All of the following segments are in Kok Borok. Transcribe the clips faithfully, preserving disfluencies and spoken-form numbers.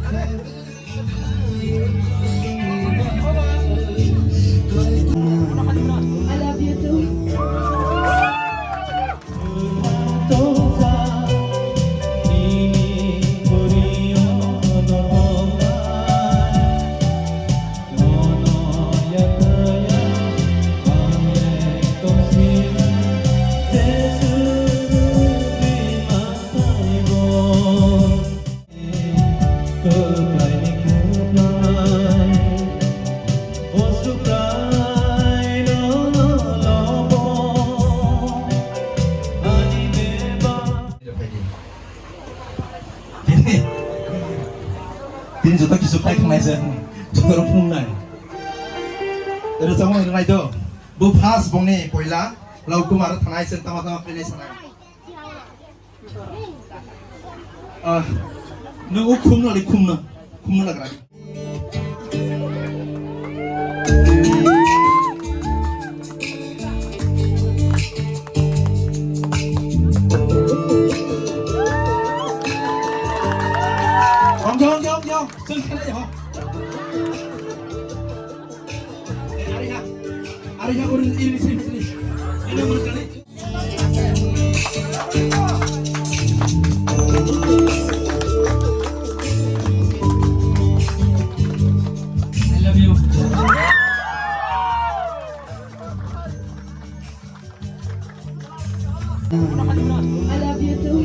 I love you too. Tini, tini joto kisu khai khnai se, joto rok phungnai. Ero chamo ero nai do. Bo first bongni poila, Laukumar thanai se tama tama khainai sanai. Ah, nung u khumno le khumno, khumno lagra. Ong jong, ong jong, ong jong. Sing kena ya, ho. Eh, ari ha. Ari ha, urun, ini, sini, sini. Ini urun kali. I love you. I love you too.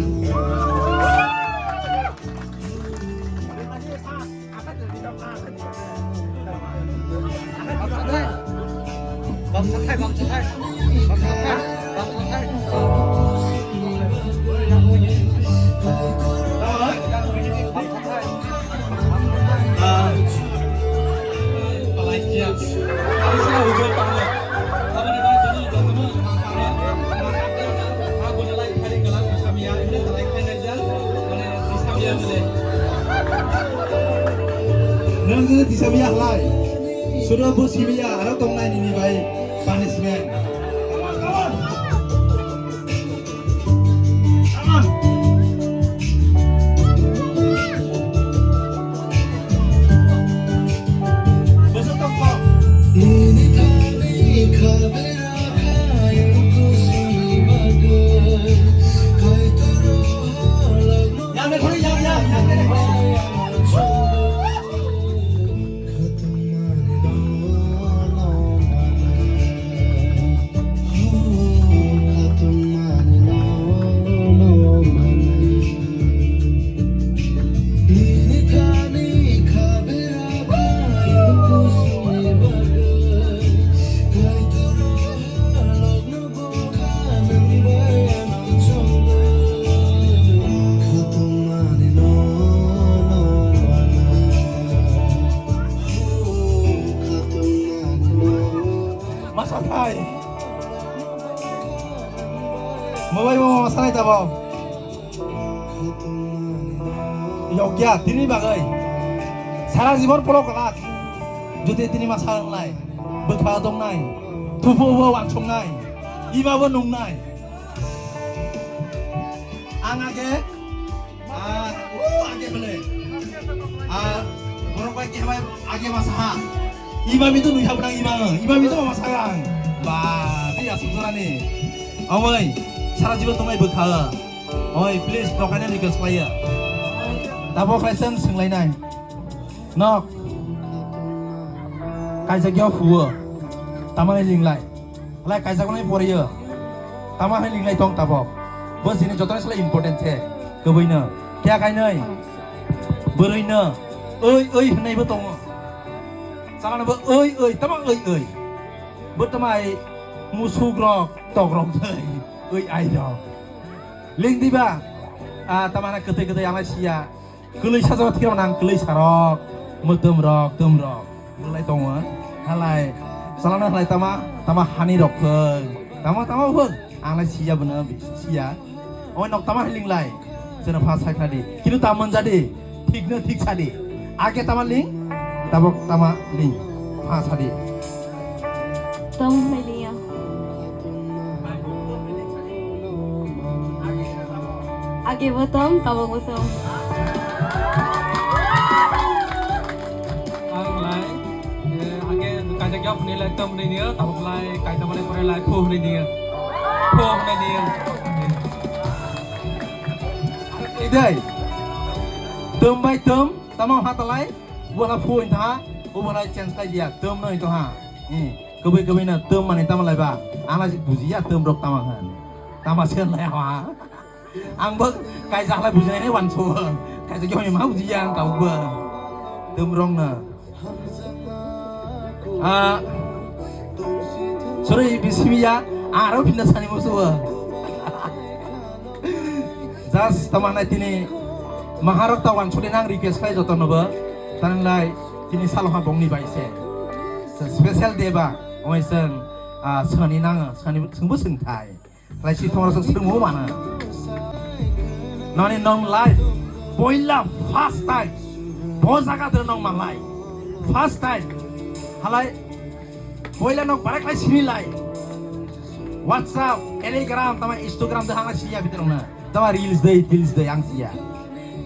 Nang tisa miya halai. Sudah bos miya, aro tongnai nini bai punishment. Come on, come on. Come on. Bosok tongthok. Yang deh, yang, yang, yang deh. Masa thai. Mobile mo masa nai tabo. Yokya, tini bagwi. Sara jibon polo kwlak. Jodi tini masa wngnai, bwkha tongnai, thupo bo wansuknai, ima bo nungnai. Ang age, ah, o age bele. Ah, borok bai keha bai age masa ha. Ima mitu nui habnang ima, ima mitu masa ang. Ba, tei asuk jorani. Amai, sara jibon tongnai bwkha. Oi, please, dokaina request khlaiya. Tabo khlai seng swnglainai. Nok. Kaijak yo huo. Tama hai linglai. Lai kaijak nai poriyo. Tama hai linglai tong tabo. Bo sini joto sala important the. Kwbui no. Kya kainai? Bwrwi no. Oi, oi, hwnai bo tongo. Sala no bo oi, oi, tama oi, oi. Bo tama ai musuk rok, tok rok dai. Oi, ai rok. Ling diba? Ah, tamana kwtwi kwtwi ama siya. Kwlwi sajak thikra nang kwlwi sarok, mwtwm rok, twm rok. Mwlai tongo. Halai. Salano halai tama, tama hani rok phwng. Tama, tama phwng. Ang lai siya bwno, siya. Oi nok tama hiling lai. Chwngno pha sai khna di. Kintu tama manja di. Thik no thik sa di. Age tama ling. Tabok tama ling. Pha sa di. Tong hai liya. Age bo tong, tabok bo tong. Tom ni niya, tabok lai, kai tabok lai, pore lai, pho ni niya. Pho ni niya. Idai. Tom bai tom, tamo hatalai, wala pho in tha, o wala chance lai dia, tom no in to ha. Hmm. Kebai kebai na tom mani tamo lai ba, ana si bujiya tom rok tamo han. Tamo sen lai ha. Ang bo kaisa halai bujinai ni wanso. Kaisa khe hwnwi ma bujiya ang tabukbo. Twmrong no. Ah, sorry, bisimiya, aro phinda sani musuo. Just tamanai tini maharok ta wansukni nang request khlai jotono bo. Tanlai tini salo ha bongni bai se. Special day ba, oi seng, ah, sani nang, sani sengbo sengthai. Khlai si thongro sok srwngmo mana. Noni nong live poila first time. Bo jaga de nong malai. First time. Halai poila nok barak lai sini lai. WhatsApp, Telegram, tama Instagram de hanga siya bitrong na. Tama reels de, reels de ang siya.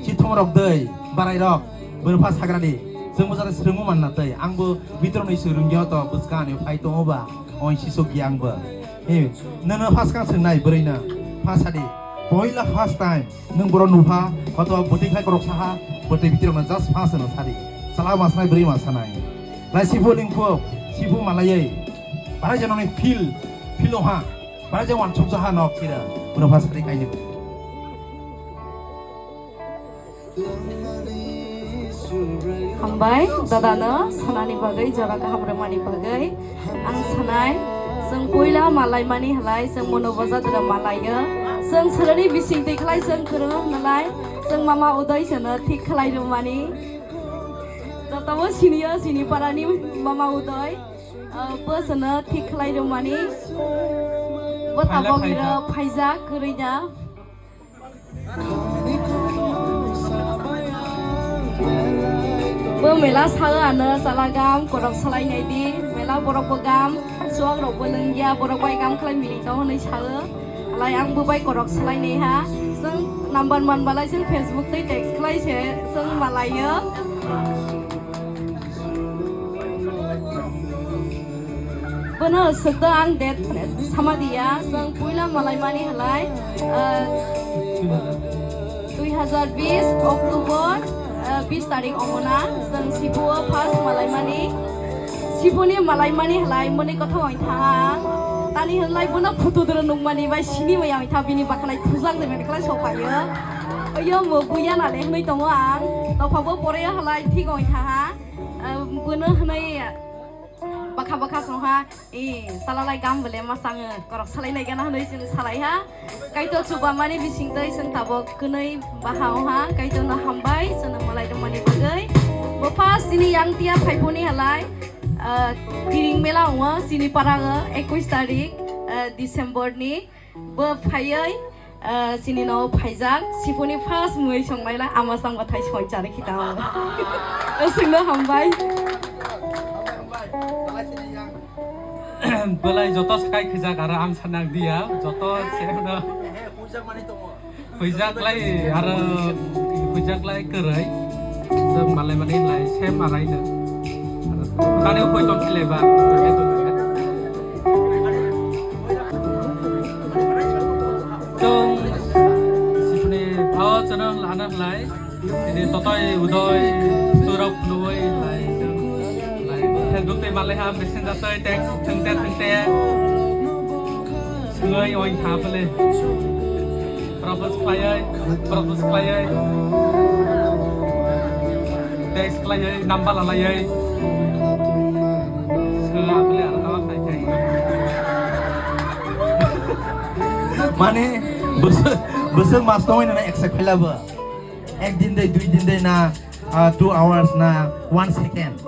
Si thongrok de, barai rok. Bo first hagra di. Sengbo jara srwngmo manna tei. Ang bo bitrong ni srwngyo to bwskang ni phai tongo ba. Oi sisok yang bo. He, nono first kang swngnai bwrwi no. First sadi. Poila first time. Nwng borok nupha, hoto bwtwi khai korok saha, bwtwi bitirokno just first no sadi. Chala ma sanai bwrwi ma sanai. Lai sibu lingpho, sibu malayai. Barai janoni feel, feel oha. Barai jan wansuk jaha nok sira. Bono first sadi kaini. Hambai, dadano sanani bagwi, jora kaham rwmani bagwi. Ang sanai, chwng puila malaimani halai, chwng mono bojadra malaiyo. Chwng swrwngni bising twi khlai chwng kwrwng nalai, chwng mama Udoi sono thik khlai rwmani. Jotobo siniyo, sini parani mama Udoi. Ah, bo sono thik khlai rwmani. Bo tabok iro phaijak kwrwina. Bo mela sao ano chala gam korok salai nai di, mela borok bo gam, chuak rok bo nungya, borok bai gam khlai mili tong hwnwi sao. Alai ang bo bai korok salai nai ha, chwng number man balai chwng Facebook tei text khlai se chwng malaio. Bono swkda ang date sama diya, chwng puila malaimani halai, ah, dui hazar bis October, ah, bis tarik omona, chwng sibuo first malaimani, sibuni malaimani halai mani kothok ong tha, tani halai bono photo doro nukmani bai sini bai ong tha, bini bakhanai thujak de mani khlai sokphaio. Oyo mo buya nale hwnwi tongo ang, topha bo pore halai thik ong tha ha, ah, bono hwnwi. Bakha bakha songha, i, salalai gam bole masang, korok salai nai gana hwnwi chwng salai ha. Kaitor chubamani bising twi chwng tabok kwnwi baha ongha, Kaitorno hambai, chwngno malai rwmani bagwi. Bo first chini yang tia phaipuni halai, ah, Kiring mela ongwa, chini para o, ekush tarik, ah, December ni. Bo phaiwi, ah, chini no phaijak, sipuni first mui songnaila ama sangbo thai songchari khita o. Singno hambai. Belai joto sakai khijak aro ang sanang dia, joto seno. Huijak lai aro huijak lai kwrwi. Chwng malai mani lai sem arai no. Tani hoi ton khile ba. Chwng sipni thao chwng lana lai. Ini totoi udoi sturok phunui lai chwng. Lai Facebook tei malai ha messenger tei text thwngte thwngte. Swngwi oin tha pele. Propose khlaiwi, propose khlaiwi. Text khlaiwi, number lalaiwi. Swngwi apele aro tawak khai khai. Mane, bwswk, bwswk mas tongwi nana accept khaila bo. Ek din dei, dui din dei na, ah, two hours na, one second.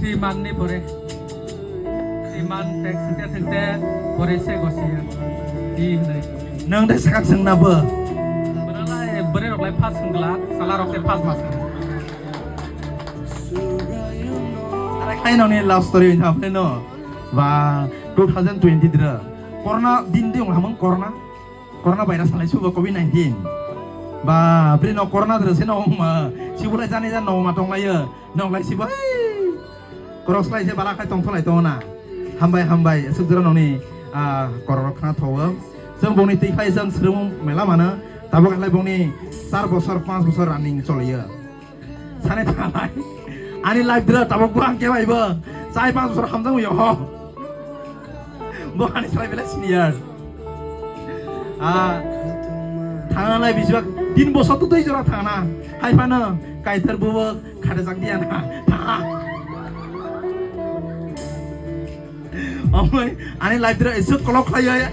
Three month ni pore. Three month text thwngte thwngte pore se gosi ya. Di hwnwi. Nwng de sakha swngna bo. Bwrwlai, bwrwirok lai phas swngla, chwlarok se phas ma swng. Are khai noni love story wngkha phai no. Ba, two thousand twenty dra. Corona din di wngkha mung corona. Corona virus salai subo covid nineteen. Ba, bwrwi no corona dra se no wngma. Sibulai jani jan no ma tonglaio. Noklai sibo, hei! Korok slai se bala khai tongtholai tongo na. Hambai, hambai, aswk jora nokni, ah, korok rok khna thogo. Chwng bongni twi khai chwng swrwng mela mano. Tabuk khlai bongni char bosor, panch bosor running choliyo. Sani thalai. Ani life dra tabuk bo ang kebaibo. Chai panch bosor hamjak yo ho. Bo ani slai belai senior. Ah, thangna lai bisibak tin bosor to tei jora thangna. Hai phano Kaitor bubo khare jak dia na. Tha. Omoi, ani life dra isu kolok khlai ya.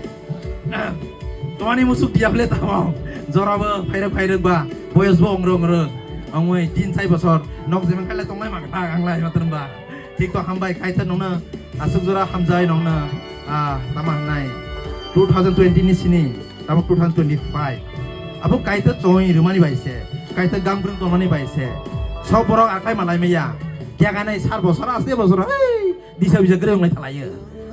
Tomani musuk dia ble tamo. Jora bo phairok phairok ba. Boyos bo ongro ongro. Omoi tin chai bosor. Nok jemang kale tonglai ma kha ang lai ma ba. Thik to hambai Kaitor nongno aswk jora hamjai nongno, ah, tama hwnai two thousand twenty ni sini, tamo two thousand twenty-five. Abo Kaitor choi rwmani bai se, Kaitor gangbrung tongmani bai se. Sok borok akhai malai maya. Kya ganai sar bosor, aste bosor, hei, disa bisa gre onglai thalaiyo.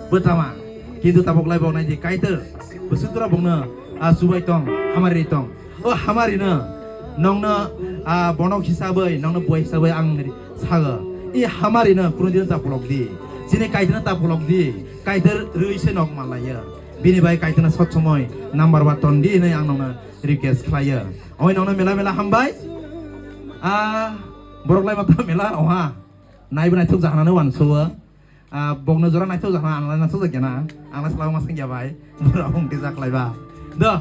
Bo tama. Kintu tabok lai bok nai di Kaitor. Bwswk jora bongno, ah, chubai tong, hamari tong. O hamarino nongno, ah, bonok hisabwi, nongno boi hisabwi ang ri-, sago. I hamarino kunudino ta pulok di. Chini Kaitorno ta pulok di. Kaitor rwi se nok manlaiyo. Bini bai Kaitorno sot somoi number one ton di hinwi ang nongno request khlaiyo. Oi nongno mela mela hambai. Ah, borok lai mata mela oha. Naibo naithok jahanano uansukgo. Ah, bokno jora naithok jakhna, ang lai naithok jakya na. Ang lai salao ma sengya bai. Borok hung tisa khlai ba. Do.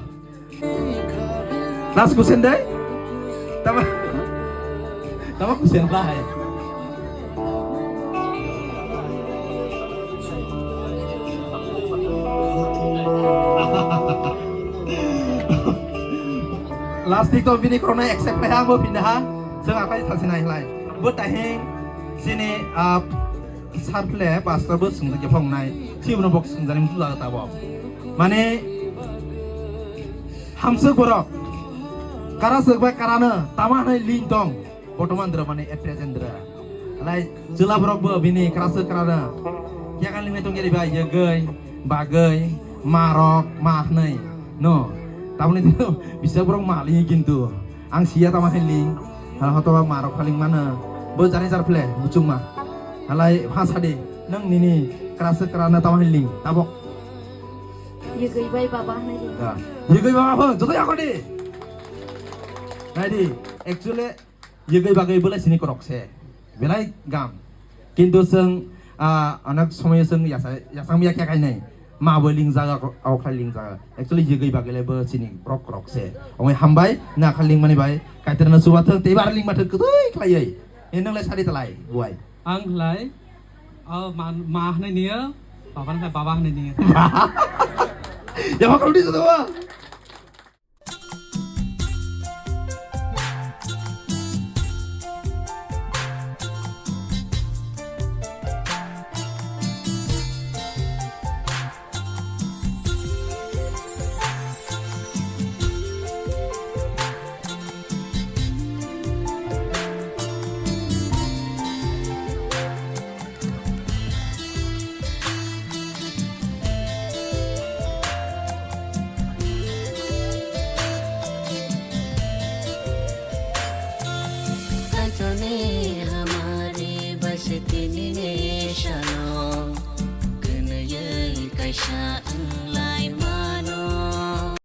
Last question dai. Tama. Tama question lai. Last week to bini korona accept khlai ha, bo pinda ha. Seng akai thasi nai lai. Bo tahing sini, ah, Sar phle pastor bo swngjak ya phongnai, si bono bok swngjani muchung jaga tabok. Mane, hamswk borok, kara swk bai karano tama hwnwi ling tong, botoman dra mane at present dra. Lai chwla borok bo bini kara swk karano, kya kan ling tong ya bai yegoi, bagoi, marok, ma hwnwi. No, tamoni dino bisa borok ma ling kintu. Ang siya tama hwnwi ling, ha, hotoba marok phaling mano. Bo jani jar phle, muchungma. Halai ha sadi, nang nini kerasa kerana tama hwnwi ling, tabok. Yegoi bai baba hwnwi ling. Ya. Yegoi baba pho, joto yakho di. Nai di, actually, yegoi bagoi bolai sini korok se. Belai gam. Kintu chwng, ah, onek somoyo chwng yasa, yasang ya khe kainai. Ma bo lingjak, o khlai lingjak. Actually, yegoi bagwi le bo chini borok rok se. Omoi hambai, na kha lingmani bai. Kaitor no chubathwng, tei bar lingmathwng kwtwi khlaiwi. E nang lai sari talai, buai. Ang lai, o ma, ma hwnwi niyo, baba hwnwi, baba hwnwi niyo. Ya, ma kau di satu. Kaitone hamari basi tini ne shano, kwnwi kaisa wnglaima.